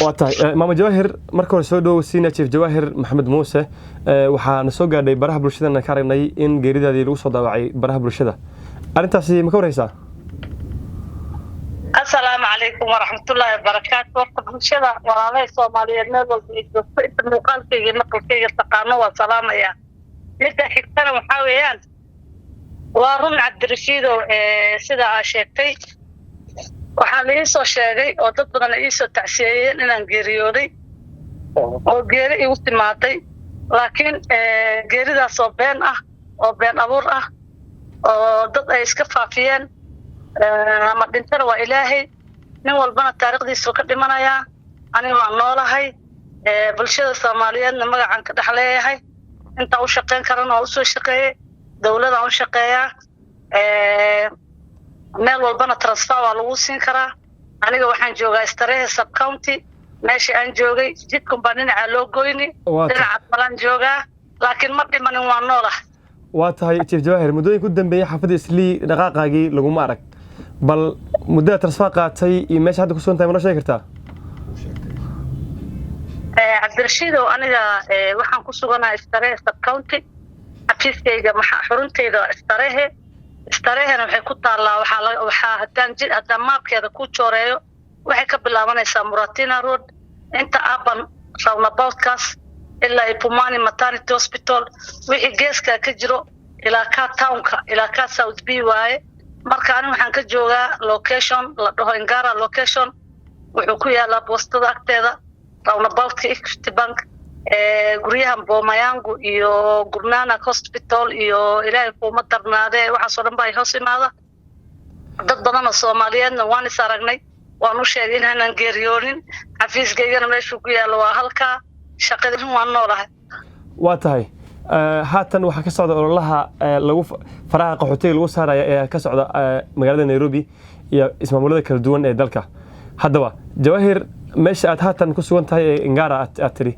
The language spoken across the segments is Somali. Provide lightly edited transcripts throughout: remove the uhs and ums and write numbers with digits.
Waa tahay, Maama Jawaahir. Marka hore soo dhowow, Senior Chief Jawaahir Maxamed Muuse. Waxaana soo gaadhay baraha bulshadana ka aragnay in geeridaadii lagu soo daawacay baraha bulshada. Arrintaasi ma ka warhaysaa? Asalaamu calaykum waraxmatullaahi wabarakaatu. Horta bulshada walaalahay Soomaaliyeed meel walba ay joogto, inta muuqaalkayga iyo maqalkayga taqaano, waa salaamaya. Midda xigtana waxaa weeyaan, waa run Cabdirashiidow, sida aa sheegtay, waxaa la iisoo sheegay oo dad badan ay iisoo tacsiyeeyeen inaan geeriyooday oo geeri igu timaaday, laakiin geeridaas oo been ah oo been abuur ah oo dad ay iska faafiyeen. Ama dhintana waa Ilaahay, nin walbana taariikhdiisuu ka dhimanayaa. Aniga waan noolahay, bulshada Soomaaliyeedna magacaan ka dhex leeyahay. Intaan u shaqayn karana waa usoo shaqeeyey, dowladaan u shaqeeyaa, meel walbana transfer waa lagu siin karaa. Aniga waxaan joogaa Starehe Sub County. Meesha aan joogay jidkun baa dhinacaa loo goyni, dhinaca kalaan joogaa, laakiin ma dhimanin, waa noolah. Waa tahay, Chief Jawaahir. Muddooyinka u dambeeyey xaafadda Islii dhaqaaqaagii laguma arag. Bal muddada transfer qaatay iyo meesha hadda ku sugan tahay ma noo sheegi kartaa? Cabdirashiidow, aniga waxaan ku suganahay Starehe Sub County. Xafiiskayga maxaa xuruntayda Starehe. Starehena waxay ku taallaa, waxaa haddaan jid haddaan maabkeeda ku jooreeyo, waxay ka bilaabanaysaa Muratina Road, inta Aban roundaboutkaas, ilaa Pumwani Maternity Hospital, wixii geeskaa ka jiro, ilaa ka townka, ilaa ka South B waaye. Marka ani waxaan ka joogaa location la dhaho Ingara Location. Wuxuu ku yaalaa boostada agteeda, roundaboutka Equity Bank, guryahan Boomayangu iyo Gurnanak Hospital iyo Ilaahay kuuma darnaadee, waxaasoo dhan ba ay hoos imaada. Dad badan oo Soomaaliyeedna waan is aragnay, waan u sheegay inaanan geeriyoonin. Xafiiskaygana meeshuu ku yaallo waa halkaa. Shaqada waan noolahay. Waa tahay. Haatan waxaa ka socda ololaha lagu faraha qaxootiga lagu saaraya ee ka socda magaalada Nairobi iyo ismaamulada kala duwan ee dalka. Haddaba Jawaahir, meesha aad haatan ku sugan tahay ee Ingara aad tidhi,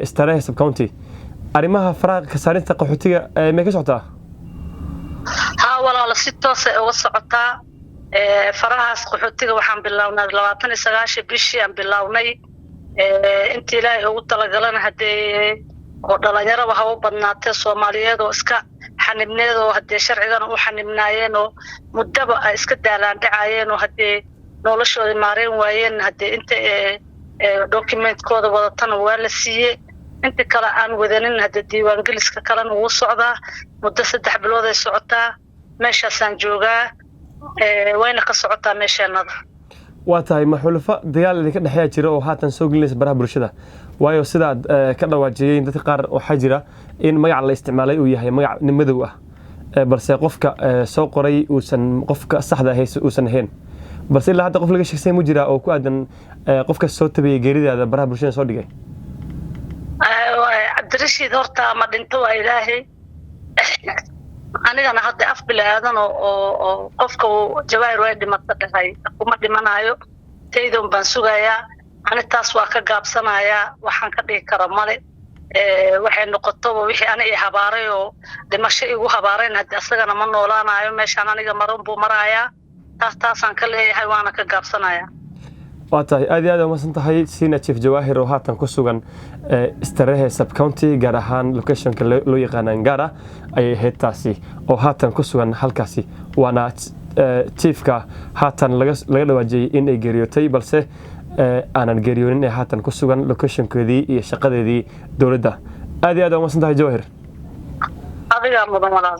Starehe Subcounty, arrimaha faraha ka saarinta qaxootiga may ka socotaa? Haa walaalo, si toosay uga socotaa. Farahaas qaxootiga waxaan bilownay 29-kii bishii aan bilownay. Intii Ilaahay ugu talagalana haddee oo dhalinyaraba ha u badnaatee, Soomaaliyeed oo iska xanibneed oo haddee sharcigana u xanibnaayeen oo muddaba ay iska daalaandhacayeen oo haddee noloshooda maareyn waayeen, haddee inta documentkooda wadatana waa la siiyey. Inta kale aan wadanin haddee diiwaangeliska kalena wuu socdaa. Muddo 3 bilood ay socotaa. Meeshaasaan joogaa, wayna ka socotaa meesheenada. Waa tahay. Ma xulufo dagaal idinka dhexeeya jira oo haatan soo gelinaysa baraha bulshada? Waayo sidaad ka dhawaajiyeen, dadka qaar waxaa jira in magaca la isticmaalay uu yahay magac nin madow ah, balse qofka soo qoray uusan qofka saxda ahay uusan ahayn. Balse ilaa hadda qof laga sheegsay mu jiraa oo ku aadan qofka soo tabiyey geeridaada baraha bulshada soo dhigay? Cabdirashiid, horta ma dhinto waa Ilaahay. Anigana hadda af bilaadan oo qofka uu "Jawaahir way dhimata" dhahay kuma dhimanayo. Taydon baan sugayaa. Ani taas waa ka gaabsanayaa, waxaan ka dhigi kara male. Waxay noqotoba wixii ani i habaaray oo dhimasho igu habaarayn, haddi asagana ma noolaanayo. Meeshaan aniga marun buu marayaa. Taas taasaan ka leeyahay, waana ka gaabsanayaa. Waa tahay, aad iyo aad umahadsan tahay, Senior Chief Jawaahir oo haatan ku sugan Starehe Subcounty, gaar ahaan locationka loo yaqaana Ngara ayay ahayd taasi, oo haatan ku sugan halkaasi, waana chiefka haatan laga dhawaajiyey in ay geeriyootay, balse aanan geeriyoonin, ee haatan ku sugan locationkeedii iyo shaqadeedii dowladda. Aad iyo aad umahadsan tahay, Jawaahir. Adigaa mudan, walaal.